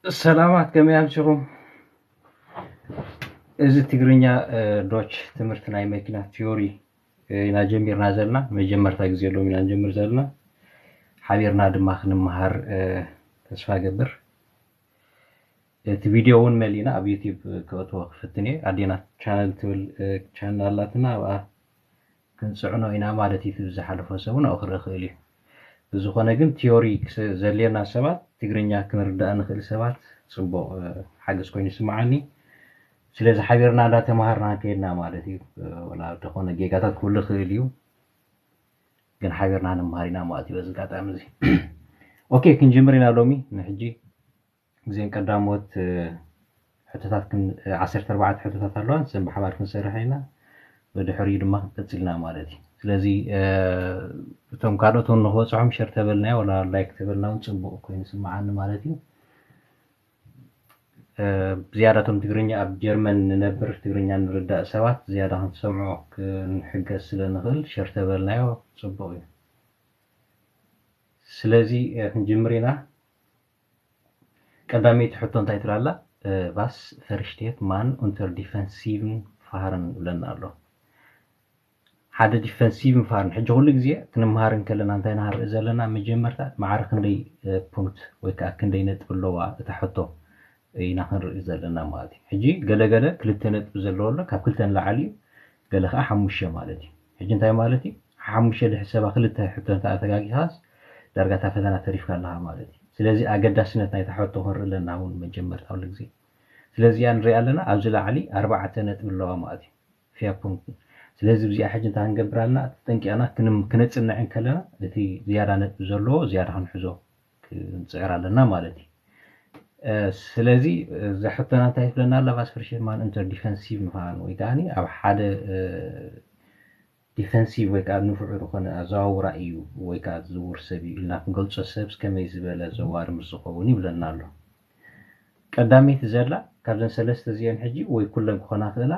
ሰላማት፣ ከመይ ኣምሲኹም? እዚ ትግርኛ ዶች ትምህርቲ ናይ መኪና ቲዮሪ ኢና ጀሚርና ዘለና። መጀመርታ ግዜ ሎም ኢና ንጀምር ዘለና። ሓቢርና ድማ ክንመሃር ተስፋ ገብር። እቲ ቪድዮ እውን መሊእና ኣብ ዩቲብ ክእትዎ ክፍትን እየ። ኣዴና ቻነል ትብል ቻነል ኣላትና፣ ኣብኣ ክንፅዕኖ ኢና ማለት እዩ። ዝሓለፎ ሰብን ኣብኡ ክርኢ ክእል እዩ። ብዝኾነ ግን ቲዮሪ ዘድልየና ሰባት፣ ትግርኛ ክንርዳእ ንኽእል ሰባት ፅቡቕ ሓገዝ ኮይኑ ይስምዓኒ። ስለዚ ሓቢርና እንዳተምሃርና ከይድና ማለት እዩ። ወላ ዝኾነ ጌጋታት ክህሉ ይኽእል እዩ፣ ግን ሓቢርና ንመሃር ኢና ማለት እዩ። በዚ ኣጋጣሚ እዚ ኦኬ፣ ክንጅምር ኢና ሎሚ። ንሕጂ ግዜን ቀዳሞት ሕቶታት ዓሰርተ ኣርባዕተ ሕቶታት ኣለዋ። ንሰን ብሓባር ክንሰርሕ ኢና። ብድሕሪኡ ድማ ክንቀፅልና ማለት እዩ። ስለዚ እቶም ካልኦት እውን ንክበፅሖም ሸር ተበልናዮ፣ ወላ ላይክ ተበልና እውን ፅቡቕ ኮይኑ ይስምዓኒ ማለት እዩ። ዝያዳ እቶም ትግርኛ ኣብ ጀርመን ንነብር ትግርኛ ንርዳእ ሰባት ዝያዳ ክንሰምዖ ክንሕገዝ ስለ ንኽእል ሸር ተበልናዮ ፅቡቕ እዩ። ስለዚ ክንጅምር ኢና። ቀዳመይቲ ሕቶ እንታይ ትላላ? Was versteht man unter defensiven Fahren ብለና ኣሎ። ሓደ ዲፈንሲቭን ፋርን ሕጂ ኩሉ ግዜ ክንመሃር እንከለና እንታይ ንሃርኢ ዘለና? መጀመርታ ማዕረ ክንደይ ፑንክት ወይ ከዓ ክንደይ ነጥቢ ኣለዋ እታ ሕቶ ኢና ክንርኢ ዘለና ማለት እዩ። ሕጂ ገለገለ ክልተ ነጥቢ ዘለዎ ኣሎ፣ ካብ ክልተ ንላዕሊ እዩ፣ ገለ ከዓ ሓሙሽተ ማለት እዩ። ሕጂ እንታይ ማለት እዩ? ሓሙሽተ ድሕሰባ ክልተ ሕቶ እንተ ኣተጋጊኻስ ዳርጋ እታ ፈተና ተሪፍካ ኣለኻ ማለት እዩ። ስለዚ ኣገዳስነት ናይታ ሕቶ ክንርኢ ኣለና እውን መጀመርታ ኩሉ ግዜ። ስለዚ እያ ንሪኣ ኣለና ኣብዚ ላዕሊ ኣርባዕተ ነጥቢ ኣለዋ ማለት እዩ። ፊያ ፑንክት። ስለዚ ብዚኣ ሕጂ እንታይ ክንገብር ኣለና? ተጠንቂቕና ክነፅንዕ እንከለና እቲ ዝያዳ ነጥቢ ዘለዎ ዝያዳ ክንሕዞ ክንፅዕር ኣለና ማለት እዩ። ስለዚ እዛ ሕቶና እንታይ ትብለና ኣላ? ቫስፈርሽማን እንተር ዲፈንሲቭ ምዃን ወይ ከዓ ኣብ ሓደ ዲፈንሲቭ ወይ ከዓ ንፉዕ ዝኾነ ኣዘዋውራ እዩ ወይ ከዓ ዝዝውር ሰብ እዩ ኢልና ክንገልፆ ሰብስ ከመይ ዝበለ ዘዋሪ ምስ ዝኸውን ይብለና ኣሎ። ቀዳመይቲ ዘላ ካብዘን ሰለስተ እዚአን ሕጂ ወይ ኩለን ክኾና ክእላ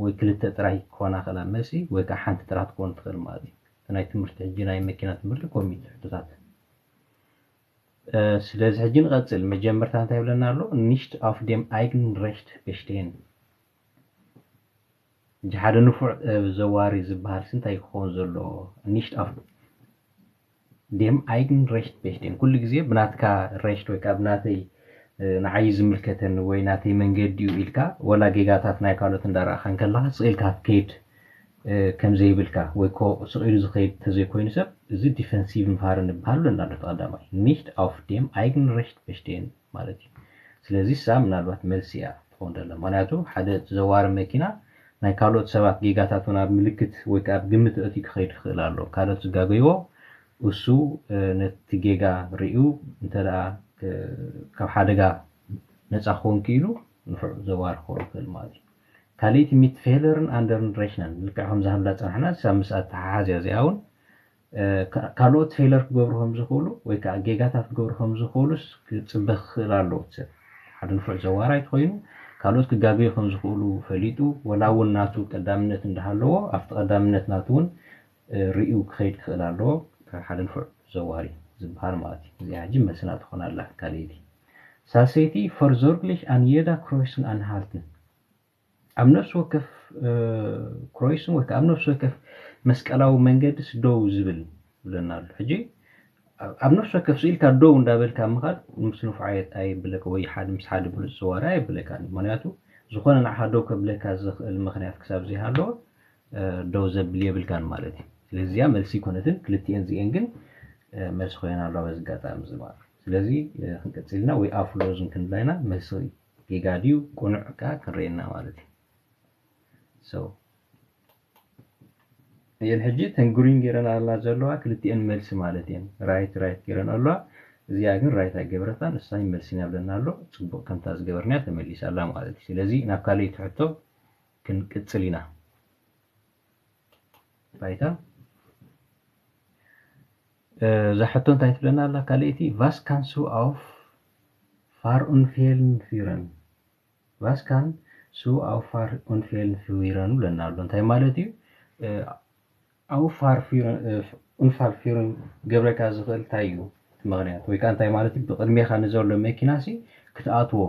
ወይ ክልተ ጥራይ ክኾና ክእላ መልሲ ወይ ከዓ ሓንቲ ጥራይ ክትኮን ትኽእል ማለት እዩ። ናይ ትምህርቲ ሕጂ ናይ መኪና ትምህርቲ ኮሚት ሕቶታት። ስለዚ ሕጂ ንቐፅል። መጀመርታ እንታይ ይብለና ኣሎ? Nicht auf dem eigenen Recht bestehen። ሕጂ ሓደ ንፉዕ ዘዋሪ ዝበሃል እንታይ ክኸውን ዘለዎ? Nicht auf dem eigenen Recht bestehen። ኩሉ ግዜ ብናትካ ሬሽት ወይ ከዓ ብናተይ ንዓይ ዝምልከተኒ ወይ ናተይ መንገዲ እዩ ኢልካ ወላ ጌጋታት ናይ ካልኦት እንዳረኣኻ እንከለኻ ስቕ ኢልካ ክትከይድ ከም ዘይብልካ ወይ ስቕ ኢሉ ዝኸይድ እንተዘይኮይኑ ሰብ እዚ ዲፈንሲቭ ምፋር ንበሃል ኣለና። ቀዳማይ nicht auf dem eigenen Recht bestehen ማለት እዩ። ስለዚ እሳ ምናልባት መልሲ እያ ትኸውን ዘላ። ምክንያቱ ሓደ ዘዋሪ መኪና ናይ ካልኦት ሰባት ጌጋታት እውን ኣብ ምልክት ወይ ከዓ ኣብ ግምት ኣእትዩ ክኸይድ ክኽእል ኣሎ። ካልኦት ዝጋገይዎ እሱ ነቲ ጌጋ ርእዩ እንተ ደኣ ካብ ሓደጋ ነፃ ክኸውን ክኢሉ ንፉዕ ዘዋሪ ክኸውን ይኽእል ማለት እዩ። ካልኣይቲ mit Fehlern anderen rechnen፣ ልክዕ ከምዛ ህላ ፀናሕና እሳ ምስ ኣተሓሓዝያ እዚኣ እውን ካልኦት ፌለር ክገብሩ ከም ዝኽእሉ ወይ ከዓ ጌጋታት ክገብሩ ከም ዝኽእሉስ ክፅበ ክኽእል ኣለዎ። ሰብ ሓደ ንፉዕ ዘዋራይ ተኮይኑ ካልኦት ክጋገዩ ከም ዝኽእሉ ፈሊጡ ወላ እውን ናቱ ቀዳምነት እንዳሃለዎ ኣብቲ ቀዳምነት ናቱ እውን ርእዩ ክኸይድ ክኽእል ኣለዎ። ሓደ ንፉዕ ዘዋሪ ዝበሃል ማለት እዩ። እዚኣ ሕጂ መልስና ትኾን ኣላ። ካልኣይቲ ሳልሰይቲ versorglich an jeder Kreuzung anhalten። ኣብ ነፍሲ ወከፍ ክሮይስን ወይ ከዓ ኣብ ነፍሲ ወከፍ መስቀላዊ መንገድስ ደው ዝብል ይብለና ኣሎ። ሕጂ ኣብ ነፍሲ ወከፍ ስኢልካ ደው እንዳበልካ ምኻድ ምስ ንፉዓየት ኣየብለካ ወይ ሓደ ምስ ሓደ ብሉፅ ዘዋሪ ኣየብለካ። ምክንያቱ ዝኾነ ንዓኻ ደው ከብለካ ዝኽእል ምክንያት ክሳብ ዘይሃለወ ደው ዘብል የብልካን ማለት እዩ። ስለዚ እዚኣ መልሲ ይኮነትን። ክልቲኤን እዚኤን ግን መልሲ ኮይና ኣለዋ በዚ ኣጋጣሚ እዚ ማለት። ስለዚ ክንቀፅልና ወይ ኣፍሎዝን ክንብላ ኢና። መልሲ ጌጋ ድዩ ቁኑዕ ከዓ ክንርእየና ማለት እዩ። So እየን ሕጂ ተን ግሪን ገይረን ኣላ ዘለዋ ክልቲኤን መልሲ ማለት እየን። ራይት ራይት ገይረን ኣለዋ። እዚኣ ግን ራይት ኣይገበረታን። እሳይ መልሲ ኢና ብለና ኣሎ። ፅቡቕ ከምታ ዝገበርናያ ተመሊሳ ኣላ ማለት እዩ። ስለዚ ናብ ካልኣይቲ ሕቶ ክንቅፅል ኢና። ባይታ እዛ ሕቶ እንታይ ትብለና ኣላ? ካልኣይቲ was kannst du auf Fahrunfällen führen? Was kannst du auf Fahrunfällen führen ብለና ኣሎ። እንታይ ማለት እዩ? Auf Fahrunfall führen ገብረካ ዝኽእል እንታይ እዩ ምክንያት? ወይ ከዓ እንታይ ማለት እዩ? ብቅድሜኻ ንዘሎ መኪና ሲ ክትኣትዎ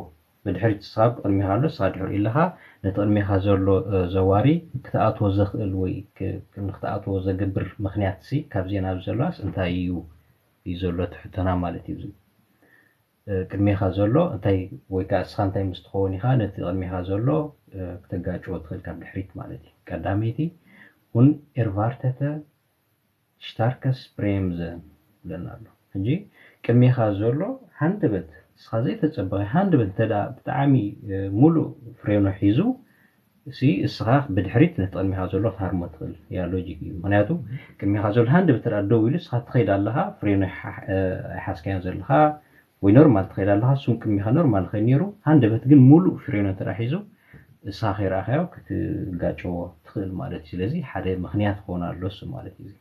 ብድሕሪት ንስኻ ብቕድሚኻ ኣሎ፣ ንስኻ ድሕሪኡ ኣለኻ፣ ነቲ ቅድሚኻ ዘሎ ዘዋሪ ክትኣትዎ ዘኽእል ወይ ንክትኣትዎ ዘገብር ምኽንያት ሲ ካብዚ ናብ ዘሎስ እንታይ እዩ እዩ ዘሎ እቲ ሕቶና ማለት እዩ። ቅድሜኻ ዘሎ እንታይ ወይ ከዓ እስኻ እንታይ ምስ ትኸውን ኢኻ ነቲ ቅድሜኻ ዘሎ ክተጋጭዎ ትኽእል ካብ ድሕሪት ማለት እዩ። ቀዳመይቲ un erwartete starkes bremsen ብለና ኣሎ። ሕጂ ቅድሜኻ ዘሎ ሃንደበት እስኻ ዘይተፀበኸ ሃንደበት እንተ ብጣዕሚ ሙሉእ ፍሬኖ ሒዙ እሲ እስኻ ብድሕሪት ነቲ ቅድሜኻ ዘሎ ክትሃርሞ ትኽእል ያ ሎጂክ እዩ። ምክንያቱ ቅድሜኻ ዘሎ ሃንደበት እንተ ደው ኢሉ እስኻ ትኸይድ ኣለኻ ፍሬኖ ኣይሓዝካዮን ዘለኻ ወይ ኖርማል ትኸይድ ኣለኻ እሱም ቅድሜኻ ኖርማል ኸይድ ነይሩ ሃንደበት ግን ሙሉእ ፍሬኖ እንተ ሒዙ እሳ ከይረኣኻዮ ክትጋጨዎ ትኽእል ማለት እዩ። ስለዚ ሓደ ምኽንያት ክኾን ኣሎ እሱ ማለት እዩ።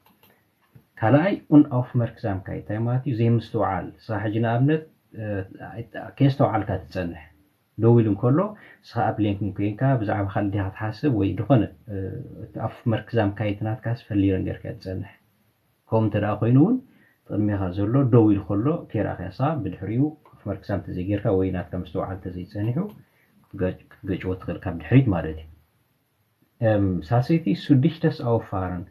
ካልኣይ un Aufmerksamkeit እንታይ ማለት እዩ? ዘይምስትውዓል እሳ ሕጂ ንኣብነት ከየስተውዓልካ ትፀንሕ ደው ኢሉ እንከሎ እስኻ ኣብ ሌንክ ኮይንካ ብዛዕባ ካልእ ዲኻ ትሓስብ ወይ ዝኾነ Aufmerksamkeit ናትካስ ፈሊረ ጌርካ ትፀንሕ። ከምኡ እንተ ደኣ ኮይኑ እውን ቅድሜኻ ዘሎ ደው ኢሉ ከሎ ከይረኣኻዮ እሳ ብድሕሪኡ Aufmerksamkeit ተዘይጌርካ ወይ ናትካ ምስትውዓል ተዘይፀኒሑ ክትገጭዎ ትኽእል ካብ ድሕሪት ማለት እዩ። ሳልሰይቲ sudichtes Auffahren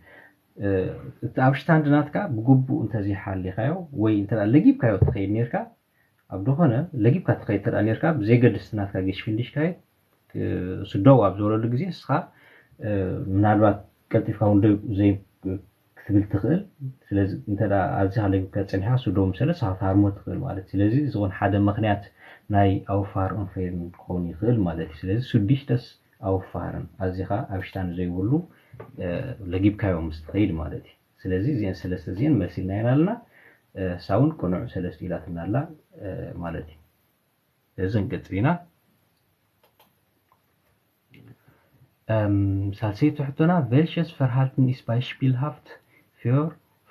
እቲ ኣብ ሽታንድ ናትካ ብግቡእ እንተዘይሓሊኻዮ ወይ እንተ ለጊብካዮ ትኸይድ ኔርካ ኣብ ዝኾነ ለጊብካ ትኸይድ ተደኣ ኔርካ ብዘይገድስ ናትካ ጌሽፊንዲሽካይ እሱ ደው ኣብ ዝበለሉ ግዜ እስኻ ምናልባት ቀልጢፍካ እውን ደው ዘይ ክትብል ትኽእል። ስለዚ እንተ ኣብዚኻ ለጊብካ ጸኒሕካ እሱ ደው ምስ በለ ንስኻ ክትሃርሞ ትኽእል ማለት እዩ። ስለዚ እዚ እውን ሓደ ምኽንያት ናይ ኣውፋር ኡንፌርን ክኸውን ይኽእል ማለት እዩ። ስለዚ sudichtes Auffahren ኣዚኻ ኣብ ሽታን ዘይብሉ ለጊብካዮ ምስ ትኸይድ ማለት እዩ። ስለዚ እዚአን ሰለስተ እዚአን መልሲ ኢልናየን ኣለና። ሳውን ቅኑዕ ሰለስተ ኢላትና ኣላ ማለት እዩ። እዚ ንቅጽል ኢና። ሳልሰይቲ ሕቶና welches Verhalten ist beispielhaft für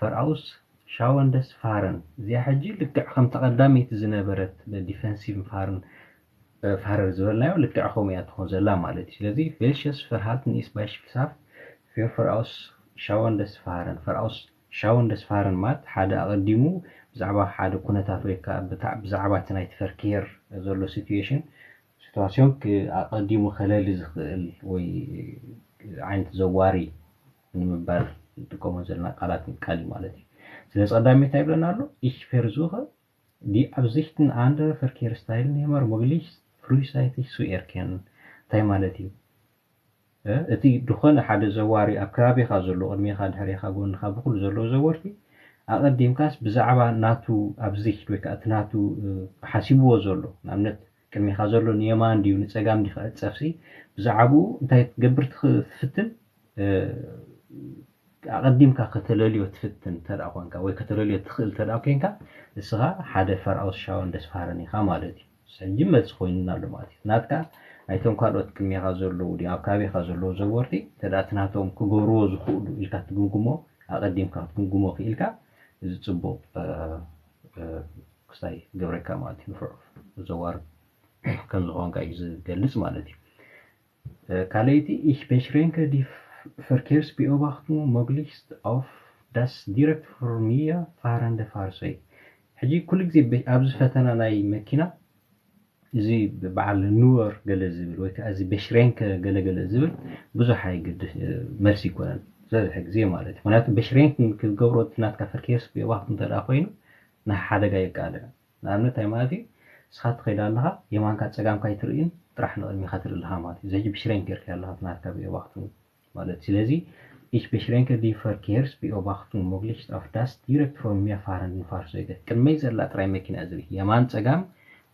vorausschauendes Fahren? እዚኣ ሕጂ ልክዕ ከምቲ ቀዳመይቲ ዝነበረት defensive Fahren Fahrer ዝበልናዮ ልክዕ ከምኡ እያ ትኾን ዘላ ማለት እዩ። ስለዚ welches Verhalten ist beispielhaft für vorausschauendes Fahren? Vorausschauendes Fahren ማለት ሓደ ኣቐዲሙ ብዛዕባ ሓደ ኩነታት ወይ ከዓ ብዛዕባ እቲ ናይቲ ፈርኬር ዘሎ situation situation ኣቐዲሙ ከለሊ ዝኽእል ወይ ዓይነት ዘዋሪ ንምባል ንጥቀሞ ዘለና ቃላት ቃል ማለት እዩ። ስለዚ ቀዳሚ እንታይ ይብለና ኣሎ? Ich versuche die Absichten anderer Verkehrsteilnehmer möglichst frühzeitig zu erkennen እንታይ ማለት እዩ? እቲ ዝኾነ ሓደ ዘዋሪ ኣብ ከባቢኻ ዘሎ ቅድሜኻ ድሕሬኻ ጎንኻ ብኩሉ ዘለዉ ዘወርቲ ኣቐዲምካስ ብዛዕባ ናቱ ኣብዚሕት ወይ ከዓ እቲ ናቱ ሓሲብዎ ዘሎ ንኣብነት ቅድሜኻ ዘሎ ንየማን ድዩ ንፀጋም ድዩ ክዕፀፍሲ ብዛዕባኡ እንታይ ክትገብር ትፍትን ኣቐዲምካ ከተለልዮ ትፍትን ተደኣ ኮንካ ወይ ከተለልዮ ትኽእል ተደኣ ኮንካ እስኻ ሓደ ፈርኣውስ ሻወን ደስፋረን ኢኻ ማለት እዩ። ሕጂ መልሲ ኮይኑና ኣሎ ማለት እዩ። ናትካ ናይቶም ካልኦት ቅድሜኻ ዘለዉ ድዩ ኣብ ከባቢኻ ዘለዉ ዘወርቲ እንተ እቲ ናቶም ክገብርዎ ዝኽእሉ ኢልካ ትግምግሞ ኣቐዲምካ ክትግምግሞ ክኢልካ እዚ ፅቡቕ ክስታይ ገብረካ ማለት እዩ። ንፉዕ ዘዋር ከም ዝኾንካ እዩ ዝገልፅ ማለት እዩ። ካልኣይቲ ich beschränke die Verkehrsbeobachtung möglichst auf das direkt vor mir fahrende Fahrzeug። ሕጂ ኩሉ ግዜ ኣብዚ ፈተና ናይ መኪና እዚ በዓል ኑወር ገለ ዝብል ወይ ከዓ እዚ በሽሬንከ ገለገለ ዝብል ብዙሕ ኣይግድ መልሲ ይኮነን ዝበዝሐ ግዜ ማለት እዩ። ምክንያቱ በሽሬንክ ክገብሮ ናትካ ፈርኬርስ ብየዋክት እንተ ኮይኑ ንሓደጋ የቃልዕ። ንኣብነት እንታይ ማለት እዩ? ንስኻ ትኸይድ ኣለኻ የማንካ ፀጋምካ ኣይትርእን ጥራሕ ንቕድሚኻ ትርኢ ኣለኻ ማለት እዩ። ዘጂ ብሽሬንክ ጌርካ ኣለኻ ናትካ ብየዋክት ማለት ስለዚ ich beschränke die Verkehrsbeobachtung möglichst auf das direkt vor mir fahrenden Fahrzeuge ቅድመይ ዘላ ጥራይ መኪና ዝርኢ የማን ፀጋም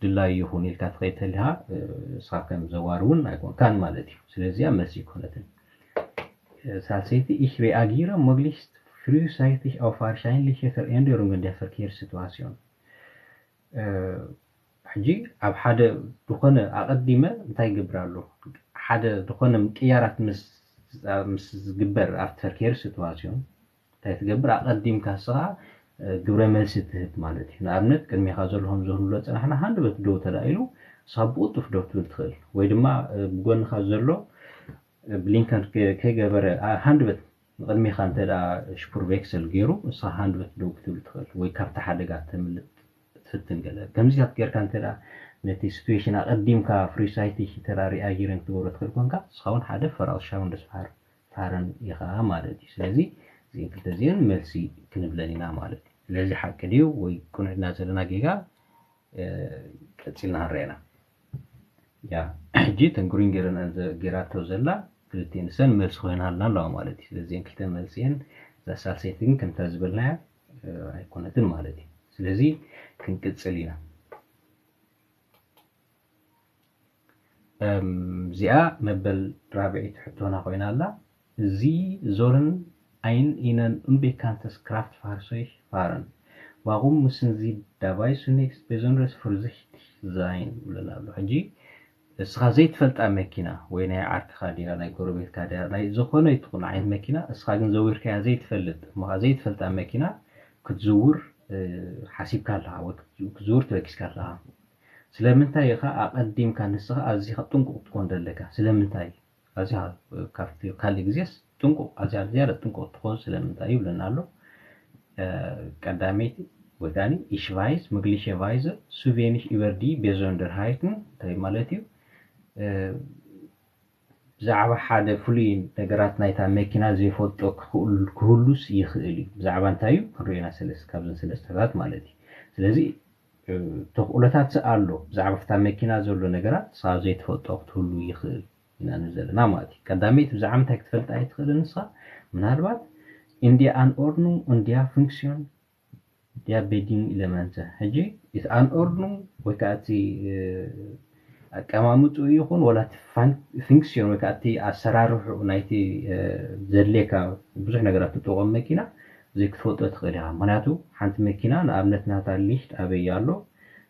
ድላዩ ይኹን ኢልካ ትኸይድ ተሊኻ ንስኻ ከም ዘዋሪ እውን ኣይኮንካን ማለት እዩ። ስለዚኣ መልሲ ይኮነትን። ሳልሰይቲ ich reagiere möglichst frühzeitig auf wahrscheinliche Veränderungen der Verkehrssituation ሕጂ ኣብ ሓደ ዝኾነ ኣቐዲመ እንታይ ይገብር ኣሎ ሓደ ዝኾነ ምቅያራት ምስ ዝግበር ኣብቲ ፈርኬር ሲትዋሲዮን እንታይ ትገብር ኣቐዲምካ እስኻ ግብረ መልሲ ትህብ ማለት እዩ። ንኣብነት ቅድሜኻ ዘሎ ከም ዝህብሎ ፅናሕና ሃንደበት ደው ተላኢሉ ንስኻ ብቁጡፍ ደው ትብል ትኽእል ወይ ድማ ብጎንኻ ዘሎ ብሊንከር ከይገበረ ሃንደበት ንቕድሜኻ እንተ ሽፑር ቬክሰል ገይሩ ንስኻ ሃንድበት ደው ክትብል ትኽእል ወይ ካብቲ ሓደጋ ተምልጥ ትፍትን ገለ ከምዚታት ጌርካ እንተ ነቲ situation ኣቐዲምካ precisely ተራሪ ኣጊርን ክትገብሮ ትኽእል ኮንካ፣ ንስኻ እውን ሓደ ፈራውሻውን ደስፋር ፋረን ኢኻ ማለት እዩ። ስለዚ እዚን ክልተ እዚን መልሲ ክንብለን ኢና ማለት እዩ። ስለዚ ሓቂ ድዩ ወይ ቅኑዕና ዘለና ጌጋ ቀፂልና ክንረአና። ያ ሕጂ ተንግሪን ገይረን ጌራቶ ዘላ ክልቲኤን ሰን መልሲ ኮይና ኣለዋ ማለት እዩ። ስለዚ ክልተ መልሲኤን እዛ ሳልሰይቲ ግን ከምታ ዝበልናያ ኣይኮነትን ማለት እዩ። ስለዚ ክንቅፅል ኢና። እዚኣ መበል ራብዒት ሕቶና ኮይና ኣላ። Sie sollen ein Ihnen unbekanntes Kraftfahrzeug fahren. Warum müssen Sie dabei zunächst besonders vorsichtig sein? ይብለና ኣሎ። ሕጂ እስኻ ዘይትፈልጣ መኪና ወይ ናይ ዓርክኻ ድያ ናይ ጎረቤትካ ድያ ናይ ዝኾነ ይትኹን ዓይነት መኪና እስኻ ግን ዘዊርካያ ዘይትፈልጥ እሞ ዘይትፈልጣ መኪና ክትዝውር ሓሲብካ ኣለኻ ወይ ክትዝውር ተበጊስካ ኣለኻ። ስለምንታይ ኢኻ ኣቐዲምካ ንስኻ ኣዚኻ ጥንቁቕ ክትኮን ዘለካ? ስለምንታይ ኣዚኻ ካብቲ ካልእ ግዜስ ጥንቁቕ ኣዝያ ዝያዳ ጥንቁቕ ትኾን ስለምንታይ እዩ ይብለና ኣሎ። ቀዳመይቲ ወይ ከዓኒ ich weiß möglicherweise zu wenig über die Besonderheiten እንታይ ማለት እዩ? ብዛዕባ ሓደ ፍሉይ ነገራት ናይታ መኪና ዘይፈልጦ ክህሉስ ይኽእል እዩ። ብዛዕባ እንታይ እዩ ክንሪኦና ሰለስተ ካብዘን ሰለስተታት ማለት እዩ። ስለዚ ተኽእሎታት ኣሎ ብዛዕባ ፍታ መኪና ዘሎ ነገራት ንስኻ ዘይትፈልጦ ክትህሉ ይኽእል ኢና ንብል ዘለና ማለት እዩ። ቀዳመይቲ ብዛዕባ እንታይ ክትፈልጥ ኣይትኽእልን ንስኻ ምናልባት in der Anordnung und der Funktion der Bedingelemente። ሕጂ እቲ Anordnung ወይ ከዓ እቲ ኣቀማምጡ ይኹን ወላ እቲ function ወይ ከዓ እቲ ኣሰራርሑ ናይቲ ዘድልየካ ብዙሕ ነገራት ትጠቆም መኪና ዘይክትፈልጦ ትኽእል ኢኻ። ምክንያቱ ሓንቲ መኪና ንኣብነት ናታ ሊፍት ኣበይ ኣሎ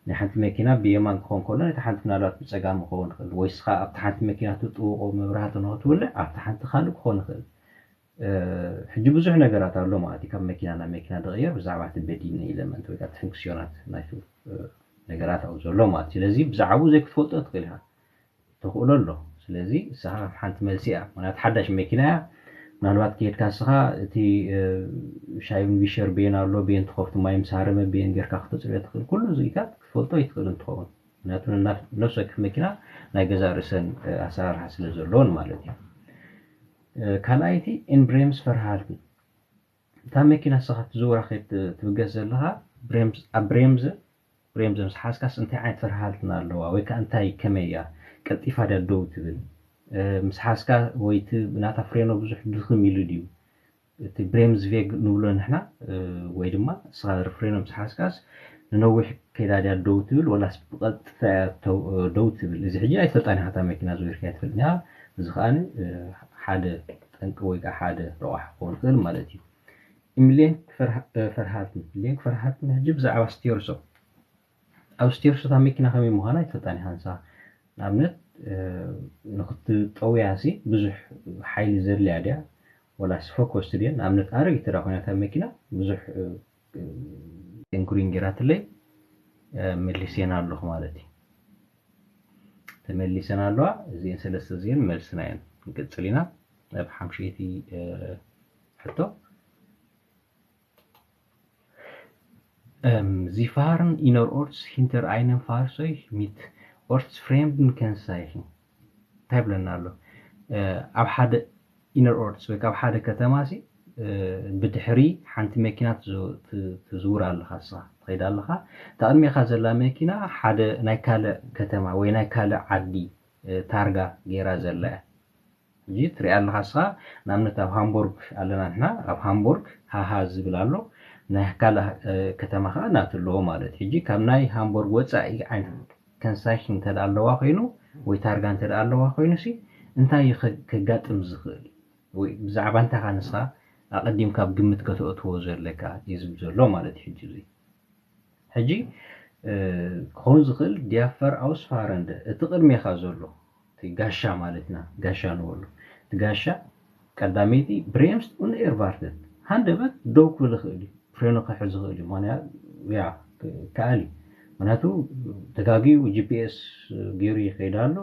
ናይ ሓንቲ መኪና ብየማን ክኸውን ከሎ ነቲ ሓንቲ ምናልባት ብፀጋም ክኸውን ይኽእል ወይ ስኻ ኣብቲ ሓንቲ መኪና ትጥውቆ መብራህቲ ንክትውልዕ ኣብቲ ሓንቲ ካልእ ክኸውን ይኽእል። ሕጂ ብዙሕ ነገራት ኣሎ ማለት እዩ። ካብ መኪና ናብ መኪና ድቕየር ብዛዕባ እቲ በዲን ኤለመንት ወይ ከዓ እቲ ፍንክስዮናት ናይቱ ነገራት ኣብኡ ዘሎ ማለት እዩ። ስለዚ ብዛዕባኡ ዘይክትፈልጦ ትኽእል ኢኻ። ተኽእሎ ኣሎ። ስለዚ ንስኻ ሓንቲ መልሲ እያ። ምክንያቱ ሓዳሽ መኪና እያ። ምናልባት ከየድካ ንስኻ እቲ ሻይን ቢሸር ቤን ኣሎ፣ ቤን ትኸፍቱ ማይ ምስ ሃረመ ቤን ጌርካ ክተፅርዮ ትኽእል። ኩሉ እዚታት ክትፈልጦ ይትኽእል እንትኸውን ምክንያቱ ነፍሲ ወከፍ መኪና ናይ ገዛ ርእሰን ኣሰራርሓ ስለ ዘለዎን ማለት እዩ። ካልኣይቲ ኢንብሬምስ ፈርሃልትን እታ መኪና ንስኻ ክትዝውራ ክትብገስ ዘለኻ ኣብ ብሬምዝ ብሬምዝ ምስ ሓዝካስ እንታይ ዓይነት ፈርሃልትን ኣለዋ ወይ ከዓ እንታይ ከመይ እያ ቀልጢፋ ድያ ደው ትብል ምስ ሓዝካ ወይ እቲ ናታ ፍሬኖ ብዙሕ ድኽም ኢሉ ድዩ እቲ ብሬምዝ ቬግ ንብሎ ንሕና ወይ ድማ ንስኻ ፍሬኖ ምስ ሓዝካስ ንነዊሕ ከይዳ ድያ ደው ትብል ወላስ ብቐጥታ እያ ደው ትብል እዚ ሕጂ ኣይትፈልጣን ኢኻ እታ መኪና ዝወርካ ኣይትፈልጥን ኢኻ እዚ ከዓ ሓደ ጠንቂ ወይ ከዓ ሓደ ረቋሕ ክኸውን ይኽእል ማለት እዩ ኢምሌን ፈርሃትን ሌንክ ፈርሃትን ሕጂ ብዛዕባ ስቴርሶ ኣብ ስቴርሶ እታ መኪና ከመይ ምዃና ኣይትፈልጣን ኢኻ ንሳ ንኣብነት ንክትጠውያ ሲ ብዙሕ ሓይሊ ዘድልያ ድያ ወላስ ፎኮስ ድየን ንኣብነት ኣረጊት ተዳ ኮይና እታ መኪና ብዙሕ እንኩሪን ጌራትለይ መሊሴና ኣለኹ ማለት እዩ ተመሊሰን ኣለዋ እዚአን ሰለስተ እዚአን መልስና እየን ንቅፅል ኢና ናብ ሓምሸይቲ ሕቶ Sie fahren innerorts hinter einem Fahrzeug mit ortsfremden Kennzeichen እንታይ ይብለና ኣሎ ኣብ ሓደ ኢነር ኦርትስ ወይ ካብ ሓደ ከተማ ሲ ብድሕሪ ሓንቲ መኪና ትዝውር ኣለኻ ንስኻ ትኸይድ ኣለኻ እታ ቅድሜኻ ዘላ መኪና ሓደ ናይ ካልእ ከተማ ወይ ናይ ካልእ ዓዲ ታርጋ ገይራ ዘላ እያ ሕጂ ትሪኣ ኣለኻ ንስኻ ንኣብነት ኣብ ሃምቦርግ ኣለና ንሕና ኣብ ሃምቦርግ ሃሃ ዝብል ኣሎ ናይ ካልእ ከተማ ከዓ ናቱ ኣለዎ ማለት ሕጂ ካብ ናይ ሃምቦርግ ወፃኢ ዓይነት ከንሳሽን እንተ ኣለዋ ኮይኑ ወይ ታርጋ እንተ ኣለዋ ኮይኑ ሲ እንታይ እዩ ከጋጥም ዝኽእል ወይ ብዛዕባ እንታይ ኻ ንስኻ ኣቐዲምካ ኣብ ግምት ከተእትዎ ዘለካ እዩ ዝብል ዘሎ ማለት እዩ ሕጂ እዚ ሕጂ ክኸውን ዝኽእል ዲያፈር ኣውስፋረንደ እቲ ቅድሜኻ ዘሎ እቲ ጋሻ ማለት ኢና ጋሻ ንበሎ እቲ ጋሻ ቀዳመይቲ ብሬምስት ኡን ኤርቫርተት ሃንደበት ደው ክብል ይኽእል እዩ ፍሬኑ ክሕዝ ይኽእል እዩ ያ ከኣል እዩ ምክንያቱ ተጋጊዩ ጂፒኤስ ገይሩ ይኸይድ ኣሎ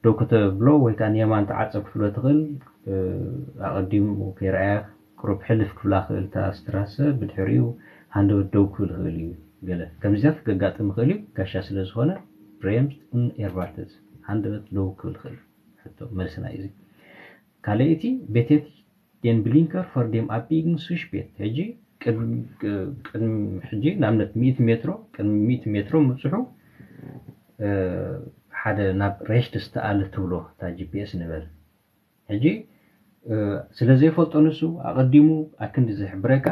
ደው ከተብሎ ወይ ከዓ ንየማን ተዓፀብ ክትብሎ ትኽእል ኣቐዲሙ ከይረኣያ ቁሩብ ሕልፍ ክብላ ክእል እታ ስትራሰ ብድሕሪኡ ሃንደበት ደው ክብል ይኽእል እዩ ገለ ከምዚታት ከጋጥም ይኽእል እዩ ጋሻ ስለ ዝኾነ bremst unerwartet? ሃንደበት ደው ክብል ይኽእል? ሕቶ፣ መልስና እዩ እዚ። ካልኣይቲ፣ betätigt den Blinker vor dem Abbiegen zu spät? ሕጂ ቅድሚ ቅድሚ ሕጂ ንኣብነት ሚእቲ ሜትሮ ቅድሚ ሚእቲ ሜትሮ ምብፅሑ ሓደ ናብ rechts ዝተኣለ ትብሎ እታ ጂ ፒ ኤስ ንበል። ሕጂ ስለ ዘይፈልጦ ንሱ ኣቐዲሙ ኣክንዲ ዝሕብረካ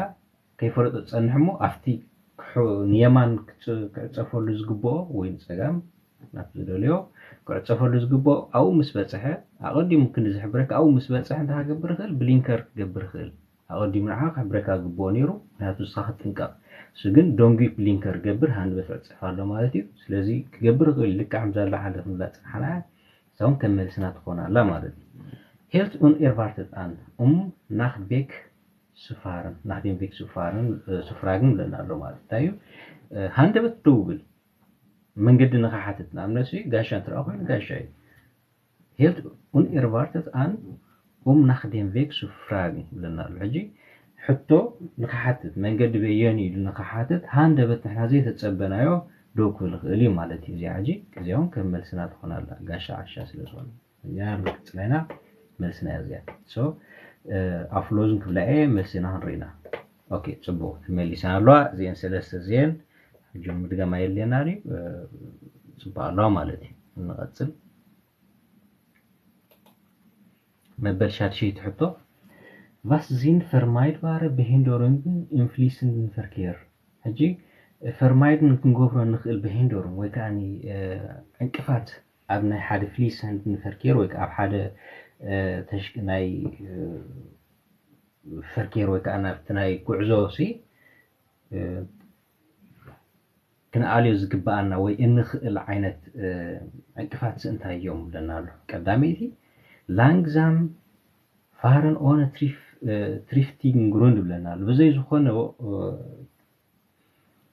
ከይፈለጦ ዝጸንሕ እሞ ኣብቲ ንየማን ክዕጸፈሉ ዝግብኦ ወይ ንጸጋም ናብ ዝደልዮ ክዕጸፈሉ ዝግብኦ ኣብኡ ምስ በጽሐ ኣቐዲሙ ክንዲ ዝሕብረካ ኣብኡ ምስ በጽሐ እንታይ ክገብር ይኽእል? ብሊንከር ክገብር ይኽእል። ኣቐዲሙ ንዓኻ ክሕብረካ ዝግብኦ ነይሩ፣ ምክንያቱ ንስኻ ክትጥንቀቕ። እሱ ግን ደንጒ ብሊንከር ገብር ሃንደበት ይዕጸፍ ኣሎ ማለት እዩ። ስለዚ ክገብር ይኽእል እዩ። ልክዕ ከምዛ ለዓለ ክንብላ ዝጸናሕናያ እሳ እውን ከም መልስና ትኾን ኣላ ማለት እዩ። Helt unerwartet an, um nach Weg zu fahren, nach dem Weg zu fahren, zu fragen ብለና ኣሎ ማለት እንታይ እዩ? ሃንደበት ደው ብል መንገዲ ንኽሓትት ንኣብነት ሲ ጋሻ እንትረኣ ኮይኑ ጋሻ እዩ። Helt unerwartet an, um nach dem Weg zu fragen ብለና ኣሎ። ሕጂ ሕቶ ንኽሓትት መንገዲ በየን ኢሉ ንኽሓትት ሃንደበት ንሕና ዘይተጸበናዮ ደው ክብል ይኽእል እዩ ማለት እዩ። እዚኣ ሕጂ እዚኦም ከም መልስና ትኾን ኣላ ጋሻ ዓሻ ስለ ዝኾነ እዚኣ ንቅጽል ኢና። መልስና እያ እዚኣ። So ኣፍሎዝን ክብላ እየ መልስና ክንርኢና። ኦኬ ጽቡቕ ተመሊስና ኣለዋ። እዚአን ሰለስተ እዚአን ሕጂ ምድጋም ኣየድልየና እዩ። ጽቡቕ ኣለዋ ማለት እዩ። ንቐጽል። መበል ሻድሸይቲ ሕቶ Was sind vermeidbare Behinderungen im fließenden Verkehr? ሕጂ vermeiden ክንገብሮ ንኽእል Behinderung ወይ ከዓ ዕንቅፋት ኣብ ናይ ሓደ fließenden Verkehr ወይ ከዓ ኣብ ሓደ ናይ Verkehr ወይ ከዓ ናብቲ ናይ ጉዕዞ ሲ ክንኣልዮ ዝግብኣና ወይ እንኽእል ዓይነት ዕንቅፋት ሲ እንታይ እዮም ብለና ኣሎ። ቀዳመይቲ langsam fahren ohne triftigen Grund ብለና ኣሎ። ብዘይ ዝኾነ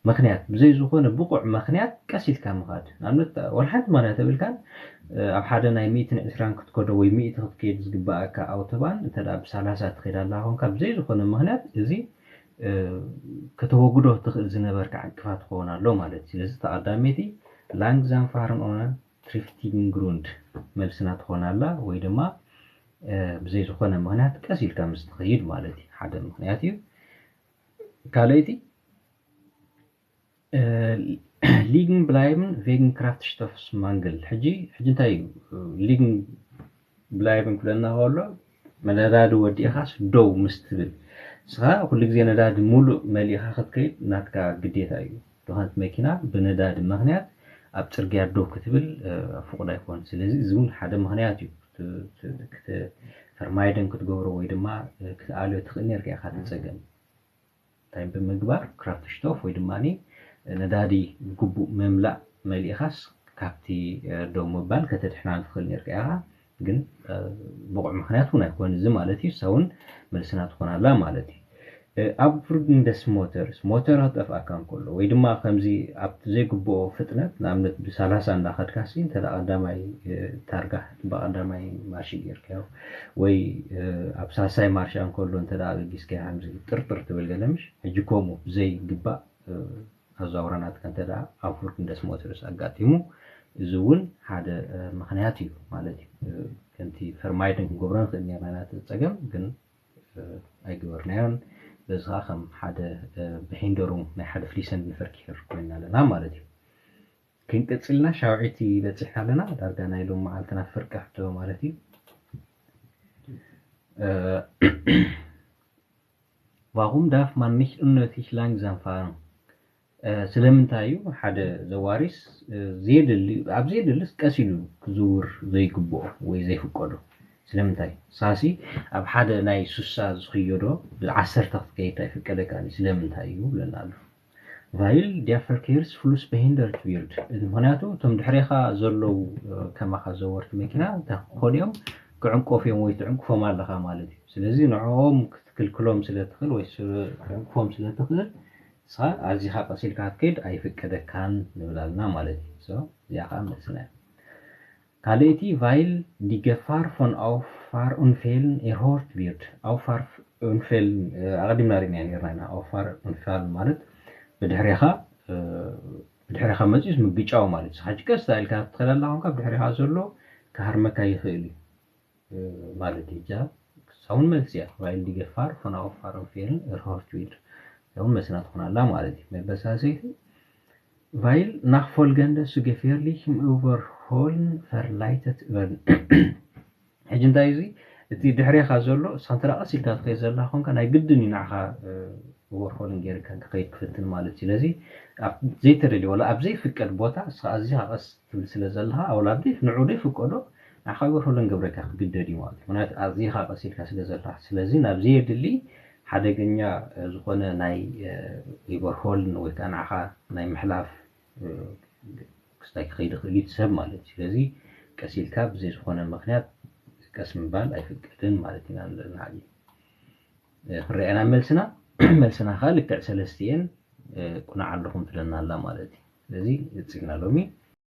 ምኽንያት ብዘይ ዝኾነ ብቑዕ ምኽንያት ቀስ ኢልካ ምኻድ። ንኣብነት ዋላ ሓንቲ ማንያ ተብልካን ኣብ ሓደ ናይ ሚእትን ዕስራን ክትከዶ ወይ ሚእቲ ክትከይድ ዝግብኣካ ኣውቶባን እንተ ደኣ ብሰላሳ ትኸይድ ኣላ ኮንካ ብዘይ ዝኾነ ምኽንያት እዚ ከተወግዶ ትኽእል ዝነበርካ ዕንቅፋት ክኸውን ኣሎ ማለት እዩ። ስለዚ ተቐዳመይቲ langsam fahren ohne triftigen Grund መልስና ትኾን ኣላ ወይ ድማ ብዘይ ዝኾነ ምኽንያት ቀስ ኢልካ ምስ ትኸይድ ማለት እዩ። ሓደ ምኽንያት እዩ። ካልኣይቲ liegen bleiben wegen Kraftstoffmangel። ሕጂ ሕጂ እንታይ እዩ liegen bleiben ክብለና ከሎ ነዳዲ ወዲእኻስ ደው ምስ ትብል ንስኻ ኩሉ ግዜ ነዳዲ ሙሉእ መሊእኻ ክትከይድ ናትካ ግዴታ እዩ። ዝኾነት መኪና ብነዳዲ ምኽንያት ኣብ ጽርግያ ደው ክትብል ፍቑድ ኣይኮን። ስለዚ እዚ እውን ሓደ ምኽንያት እዩ። Vermeiden ክትገብሮ ወይ ድማ ክትኣልዮ ትኽእል ነርካ ኢኻ እቲ ጸገም። እንታይ ብምግባር Kraftstoff ወይ ድማ ነዳዲ ግቡእ ምምላእ መሊእኻስ ካብቲ ደው ምባል ከተድሕና ንትኽእል ነርካ ኢኻ። ግን ብቑዕ ምኽንያት እውን ኣይኮን እዚ ማለት እዩ። እሳ እውን መልስና ትኾን ኣላ ማለት እዩ። Abwürgen des Motors ሞተር ክጠፍኣካ እንከሎ ወይ ድማ ከምዚ ኣብቲ ዘይግብኦ ፍጥነት ንኣብነት ብሰላሳ እንዳኸድካሲ እንተ ቀዳማይ ታርጋ ብቐዳማይ ማርሽ ጌርካዮ ወይ ኣብ ሳልሳይ ማርሻ እንከሎ እንተ ኣበጊስካዮ ከምዚ ጥርጥር ትብል ገለ ምሽ ሕጂ ከምኡ ዘይግባእ ኣዛውራ ናትካ እንተ Abwürgen des Motors ኣጋጢሙ እዚ እውን ሓደ ምኽንያት እዩ ማለት እዩ። ከምቲ Vermeiden ክንገብሮ ንኽእል ኔርና ናቲ ጸገም ግን ኣይገበርናዮን። በዚ ከዓ ከም ሓደ Behinderung ናይ ሓደ fließenden Verkehr ኮይና ኣለና ማለት እዩ። ክንቅጽልና ሻውዒቲ በጺሕና ኣለና። ዳርጋ ናይ ሎም መዓልትና ፍርቂ ሕቶ ማለት እዩ። Warum darf man nicht unnötig langsam fahren? ስለምንታይ እዩ ሓደ ዘዋሪስ ዘየድሊ ኣብ ዘየድልስ ቀስ ኢሉ ክዝውር ዘይግብኦ ወይ ዘይፍቀዶ? ስለምንታይ? ሳሲ ኣብ ሓደ ናይ ሱሳ ዝኽየዶ ብዓሰርተ ክትከይድ ኣይፍቀደካን እዩ። ስለምንታይ እዩ ብለና ኣሎ። Weil der Verkehrsfluss behindert wird። ምኽንያቱ እቶም ድሕሬኻ ዘለዉ ከማኻ ዘወርቲ መኪና እንታይ ክኾኑ እዮም? ክዕንቆፍ እዮም ወይ ትዕንቅፎም ኣለኻ ማለት እዩ። ስለዚ ንዕኦም ክትክልክሎም ስለ ትኽእል ወይ ትዕንቅፎም ስለ ትኽእል ንስኻ ኣዚኻ ቀስ ኢልካ ክትከይድ ኣይፍቀደካን ንብል ኣለና ማለት እዩ። እዚኣ ከዓ መልስና እያ። ካልኣይቲ weil die Gefahr von Auffahrunfällen erhöht wird። Auffahrunfällen ኣቐዲምና ርኢና ኔርና ኢና። Auffahrunfall ማለት ብድሕሬኻ ብድሕሪኻ መፂኡስ ምግጫው ማለት እዩ። ሕጂ ቀስ ኢልካ ትኸዳ ኣላ ኮንካ ብድሕሪኻ ዘሎ ክሃርመካ ይኽእል እዩ ማለት እዩ። እዛ ክሳውን መልሲ እያ። Weil die Gefahr von Auffahren fehlen erhöht wird። እውን መስና ትኾን ኣላ ማለት እዩ። መበሳሰይቲ weil nachfolgende zu gefährlichem Überholen verleitet werden። ሕጂ እንታይ እዚ እቲ ድሕሬኻ ዘሎ ሳንትራ ቀስ ኢልካ ትኸይድ ዘላ ኮንካ ናይ ግድን እዩ ንዓኻ ወርሆልን ጌርካ ክኸይድ ክፍትን ማለት እዩ። ስለዚ ኣብ ዘይተደልዩ ወላ ኣብ ዘይፍቀድ ቦታ እስኻ ኣዚኻ ቀስ ትብል ስለ ዘለኻ ኣውላ ኣብ ንዑ ዘይፍቀዶ ንዓኻ ወርሆልን ገብረካ ክግደድ እዩ ማለት እዩ። ምክንያቱ ኣዚኻ ቀስ ኢልካ ስለ ዘለኻ ስለዚ ናብ ዘየድሊ ሓደገኛ ዝኾነ ናይ ወርሆልን ወይ ከዓ ንዓኻ ናይ ምሕላፍ ክስታይ ክኸይድ ይኽእል እዩ ሰብ ማለት እዩ። ስለዚ ቀስ ኢልካ ብዘይ ዝኾነ ምክንያት ቀስ ምባል ኣይፍቀድን ማለት ኢና ንለና ዓሊ ክንረአና መልስና መልስና ከዓ ልክዕ ሰለስቲኤን ቁናዕ ኣለኹም ትለና ኣላ ማለት እዩ። ስለዚ እፅግና ሎሚ